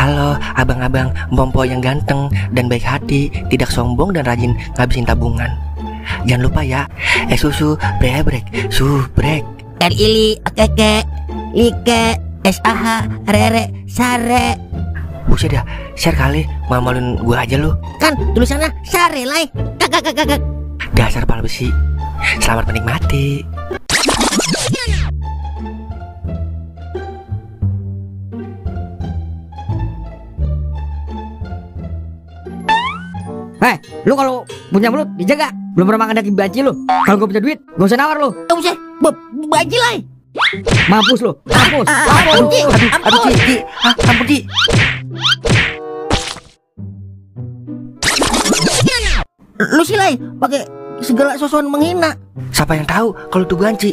Halo abang-abang Bompo yang ganteng dan baik hati, tidak sombong dan rajin ngabisin tabungan. Jangan lupa ya, susu brebrek, subrek. Ili, keke, like, SAH, rere, sare. Buset dah, share kali, malu-maluin gue aja lu. Kan tulisannya sare lai. Kakak. Dasar pala besi. Selamat menikmati. Lu kalau punya mulut dijaga. Belum pernah makan daging banci lu. Kalau gue punya duit, gak usah nawar lu. Usah, banci lai. Mampus lu, mampus. Ampun, Ci. Ampun Ci. Lu sih lai, pakai segala sosokan menghina. Siapa yang tahu kalau itu banci?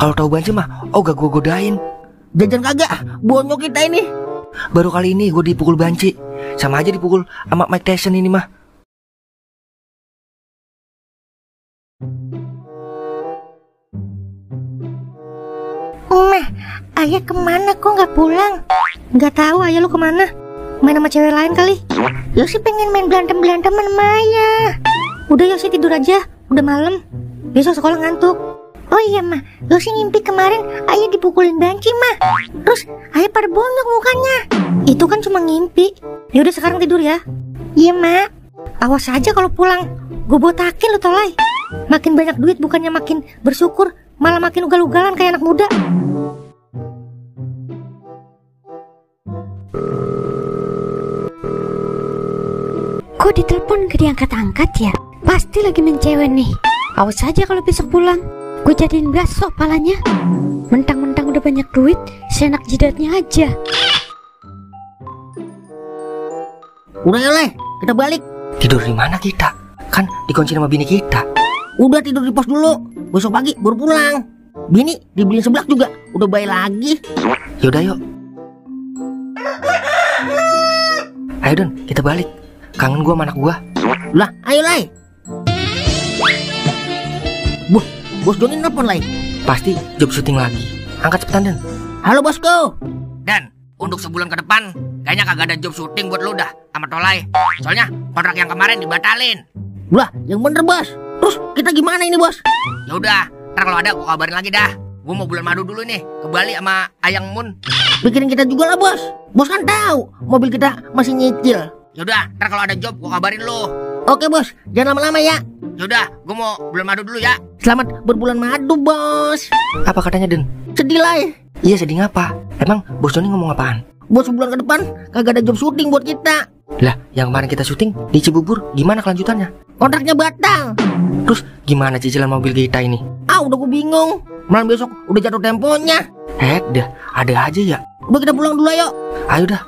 Kalau tahu banci mah, gak gue godain. Jajan kagak, bonyok kita ini. Baru kali ini gue dipukul banci. Sama aja dipukul sama Mike Tyson ini mah. Mah, ayah kemana kok nggak pulang? Nggak tahu ayah lu kemana? Main sama cewek lain kali? Yosi pengen main berantem sama ayah. Udah Yosi tidur aja, udah malam. Besok sekolah ngantuk. Oh iya mah, Yosi ngimpi kemarin ayah dipukulin banci mah. Terus ayah pada bonyok mukanya. Itu kan cuma ngimpi. Yaudah sekarang tidur ya. Iya mak. Awas aja kalau pulang, gue botakin lu tolai. Makin banyak duit bukannya makin bersyukur, malah makin ugal-ugalan kayak anak muda. Kok ditelepon gak diangkat-angkat ya? Pasti lagi main cewek nih. Awas aja kalau besok pulang, gue jadiin bakso palanya. Mentang-mentang udah banyak duit, seenak jidatnya aja. Udah ya leh, kita balik. Tidur di mana kita? Kan dikunci sama bini kita. Udah tidur di pos dulu. Besok pagi baru pulang. Bini dibeliin seblak juga, udah baik lagi. Yaudah yuk. Ayo Don, kita balik. Kangen gua sama anak gua. Lah, ayo lai. Bos Joni nelfon lai. Pasti job syuting lagi. Angkat cepetan Dan. Halo bosku. Dan untuk sebulan ke depan kayaknya kagak ada job syuting buat lu dah sama Tolai. Soalnya kontrak yang kemarin dibatalin. Lah, yang bener bos. Terus kita gimana ini bos? Ya udah, ntar kalau ada gua kabarin lagi dah. Gua mau bulan madu dulu nih ke Bali sama Ayang Mun. Pikirin kita juga lah bos. Bos kan tahu mobil kita masih nyicil. Yaudah, ntar kalau ada job gua kabarin lu. Oke bos, jangan lama-lama ya. Yaudah, gua mau bulan madu dulu ya. Selamat berbulan madu bos. Apa katanya Den? Sedih lah ya. Iya sedih ngapa? Emang Bos Joni ngomong apaan? Bos sebulan ke depan kagak ada job syuting buat kita. Lah, yang kemarin kita syuting di Cibubur gimana kelanjutannya? Kontraknya batal. Terus gimana cicilan mobil kita ini? Udah gue bingung. Malam besok udah jatuh temponya. Dah, ada aja ya. Udah kita pulang dulu ayo. Ayo dah.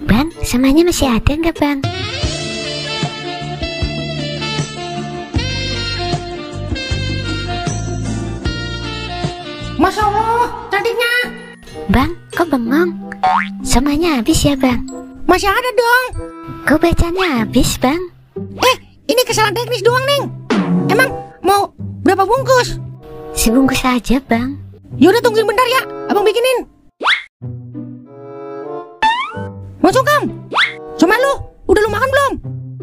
Bang, samanya masih ada nggak bang? Masya Allah, cantiknya. Bang, kok bengong? Samanya habis ya bang? Masih ada dong. Kok bacanya habis bang? Ini kesalahan teknis doang Neng. Emang mau berapa bungkus? Sebungkus aja bang. Yaudah tungguin bentar ya, abang bikinin. Mau sungkem? Cuma lu, udah lu makan belum?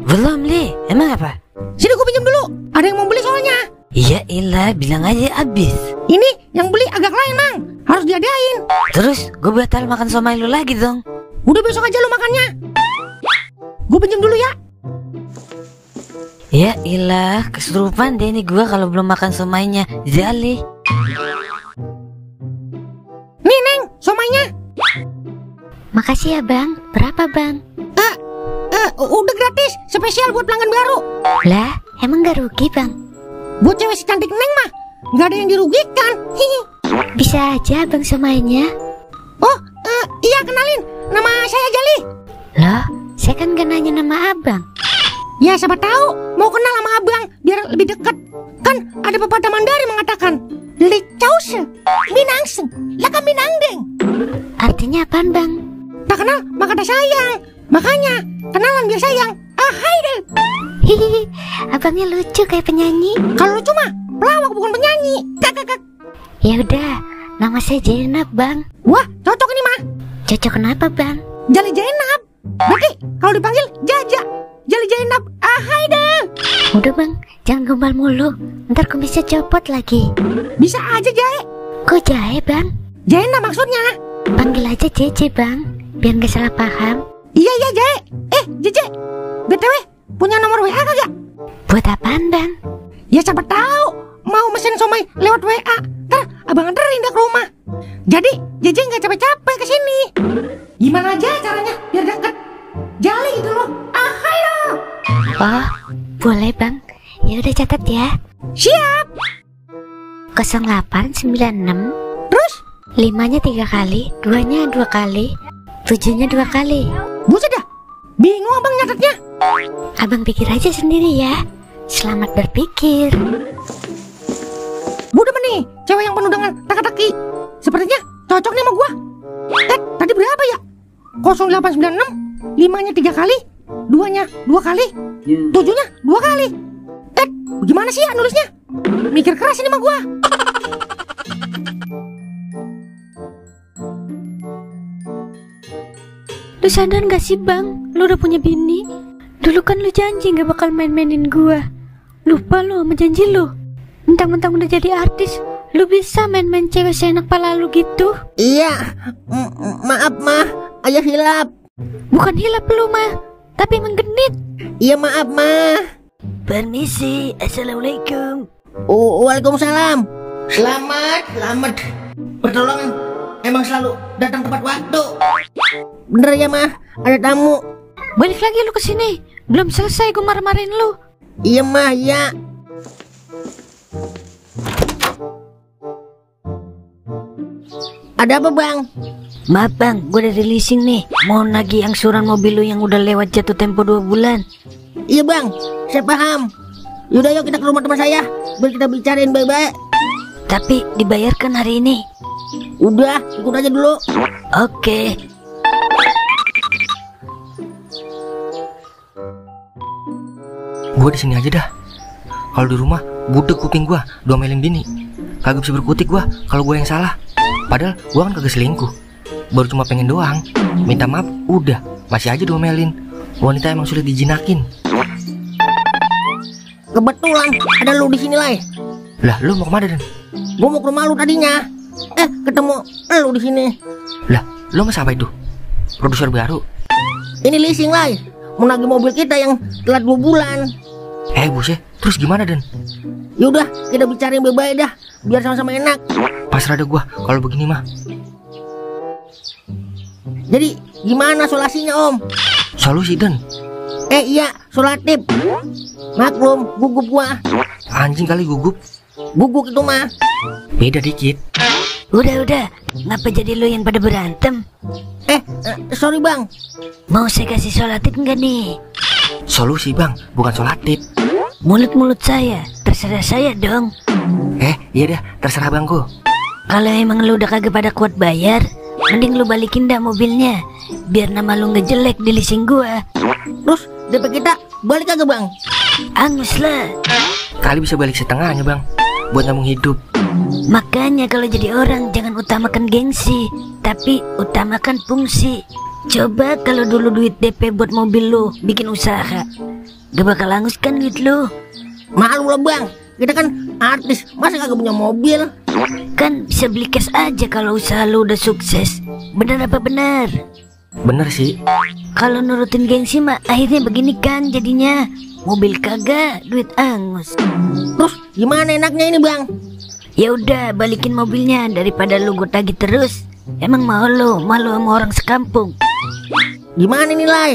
Belum li, emang apa? Sini gue pinjam dulu, ada yang mau beli soalnya. Iya ilah, bilang aja habis. Ini yang beli agak lain Nang, harus diadain. Terus gue batal makan somai lu lagi dong. Udah besok aja lu makannya. Gue pinjam dulu ya. Ya ilah, kesurupan deh ini gue kalau belum makan somainya. Jali. Nih Neng, somainya. Makasih ya bang. Berapa bang? Udah gratis, spesial buat pelanggan baru. Lah, emang gak rugi bang? Buat cewek secantik Neng mah nggak ada yang dirugikan. Hihi. Bisa aja bang somainya. Oh, iya kenalin, nama saya Jali. Loh, saya kan gak nanya nama abang. Ya siapa tahu mau kenal sama abang biar lebih dekat. Kan ada pepatah Mandari mengatakan, "Licause, minangseng, laka minangdeng." Artinya apaan, Bang? Tak kenal maka tak sayang. Makanya kenalan biar sayang. Hai deh. Hihihi, abangnya lucu kayak penyanyi. Kalau lucu mah pelawak bukan penyanyi. Kakak. Ya udah, nama saya Jenab, Bang. Wah, cocok ini mah. Cocok kenapa, Bang? Jali Jenab. Berarti kalau dipanggil Jaja. Jali Jenab. Hai deh. Udah, Bang, jangan gombal mulu. Ntar kumisnya copot lagi. Bisa aja Jae. Kok Jae, Bang? Jenab maksudnya. Panggil aja Jece, Bang, biar gak salah paham. Iya Jae. Jece. BTW, punya nomor WA kagak? Buat apaan, Bang? Ya siapa tahu mau mesen somai lewat WA. Ntar abang anterin dah ke rumah. Jadi Jece nggak capek-capek ke sini. Gimana aja caranya biar deket? Jali gitu loh. Hai dong. Oh, boleh, Bang. Ya udah catat ya. Siap. 0896. Terus? 5-nya 3 kali, 2-nya 2 kali, 7-nya 2 kali. Buset dah. Bingung abang nyatetnya. Abang pikir aja sendiri ya. Selamat berpikir. Gua demen nih cewek yang penuh dengan teka-teki. Sepertinya cocok nih sama gua. Tadi berapa ya? 0896, 5-nya 3 kali, 2-nya 2 kali, 7-nya 2 kali. Gimana sih ya nulisnya? Mikir keras ini sama gua. Lu sadar gak sih, Bang? Lu udah punya bini. Dulu kan lu janji gak bakal main-mainin gua. Lupa lu sama janji lu. Mentang-mentang udah jadi artis, lu bisa main-main cewek seenak pala lu gitu. Iya. Maaf mah, ayah hilap. Bukan hilap lu mah, tapi menggenit. Iya maaf mah. Permisi, assalamualaikum. Waalaikumsalam. Selamat. Pertolongan emang selalu datang tepat waktu. Bener ya mah, ada tamu. Balik lagi lu kesini. Belum selesai gue marah-marahin lu. Iya mah, ya. Ada apa bang? Maaf bang, gue dari leasing nih. Mau nagih angsuran mobil lu yang udah lewat jatuh tempo 2 bulan. Iya bang, saya paham. Yaudah yuk kita ke rumah teman saya, biar kita bicarain baik-baik. Tapi dibayarkan hari ini. Udah, ikut aja dulu. Oke. Gue di sini aja dah. Kalau di rumah budek kuping gue, domelin bini. Kagak bisa berkutik gue kalau gue yang salah. Padahal gue kan kagak selingkuh. Baru cuma pengen doang. Minta maaf, udah masih aja domelin. Wanita emang sulit dijinakin. Kebetulan ada lu di sini lah. Lah, lu mau kemana Dan? Gue mau ke rumah lu tadinya. Ketemu lu di sini. Lah, lu mas apa itu? Produser baru? Ini leasing lah. Mau nagih mobil kita yang telat 2 bulan. Buset, terus gimana Dan? Yaudah, kita bicarain baik-baik dah, biar sama-sama enak. Pasrah deh gua kalau begini mah. Jadi gimana solusinya om? Solusi Dan? Iya, solatif. Maklum, gugup gua. Anjing kali gugup. Guguk itu mah. Beda dikit. Udah, ngapa jadi lu yang pada berantem? Sorry bang. Mau saya kasih solatif enggak nih? Solusi bang, bukan solatif. Mulut saya, terserah saya dong. Iya dah, terserah bangku. Kalau emang lu udah kagak pada kuat bayar, mending lu balikin dah mobilnya, biar nama lu nggak jelek di leasing gua. Terus DP kita balik kagak bang? Angus lah. Kali bisa balik setengahnya bang, buat nyambung hidup. Makanya kalau jadi orang jangan utamakan gengsi, tapi utamakan fungsi. Coba kalau dulu duit DP buat mobil lu bikin usaha, gak bakal angus kan duit lu. Malu lah bang, kita kan artis, masa kagak punya mobil? Kan bisa beli cash aja kalau usaha lu udah sukses. Bener apa bener? Bener sih. Kalau nurutin gengsi mah akhirnya begini kan jadinya. Mobil kagak, duit angus. Terus gimana enaknya ini bang? Ya udah balikin mobilnya daripada lu gue tagih terus. Emang mau lu malu sama orang sekampung. Gimana nih Lai?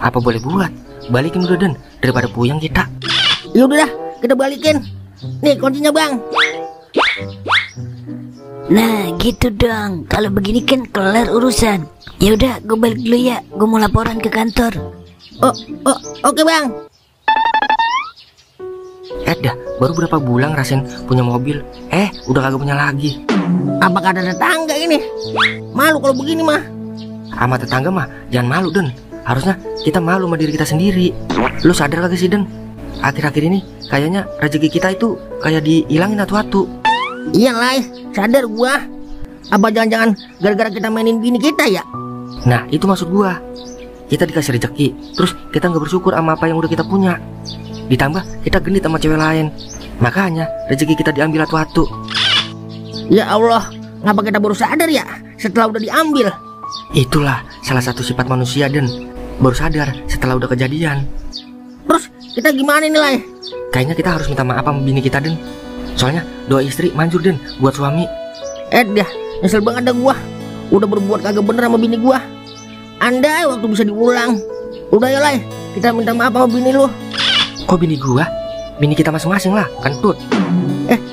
Apa boleh buat? Balikin udah Dan, daripada puyeng kita. Yaudah dah, kita balikin. Nih kuncinya bang. Nah gitu dong. Kalau begini kan kelar urusan. Ya udah gue balik dulu ya. Gue mau laporan ke kantor. Oke bang. Dah baru berapa bulan ngerasain punya mobil, udah kagak punya lagi. Apakah ada tetangga ini? Malu kalau begini mah. Sama tetangga mah jangan malu, Den. Harusnya kita malu sama diri kita sendiri. Lu sadar kagak sih, Den? Akhir-akhir ini kayaknya rezeki kita itu kayak dihilangin atu-atu. Iya lah, sadar gua. Apa jangan-jangan gara-gara kita mainin bini kita ya? Nah itu maksud gua. Kita dikasih rezeki, terus kita nggak bersyukur sama apa yang udah kita punya. Ditambah kita genit sama cewek lain. Makanya rezeki kita diambil atu-atu. Ya Allah, ngapa kita baru sadar ya setelah udah diambil? Itulah salah satu sifat manusia, Den. Baru sadar setelah udah kejadian. Terus kita gimana nih, Lai? Kayaknya kita harus minta maaf sama bini kita, Den. Soalnya doa istri manjur, Den, buat suami. Dah, nyesel banget dah gua. Udah berbuat kagak bener sama bini gua. Andai waktu bisa diulang. Udah ya, Lai, kita minta maaf sama bini lu. Kok bini gua? Bini kita masing-masing lah, kan Tut.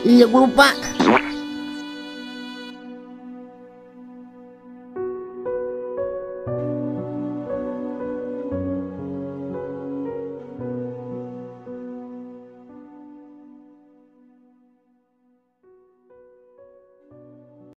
Iya gua lupa.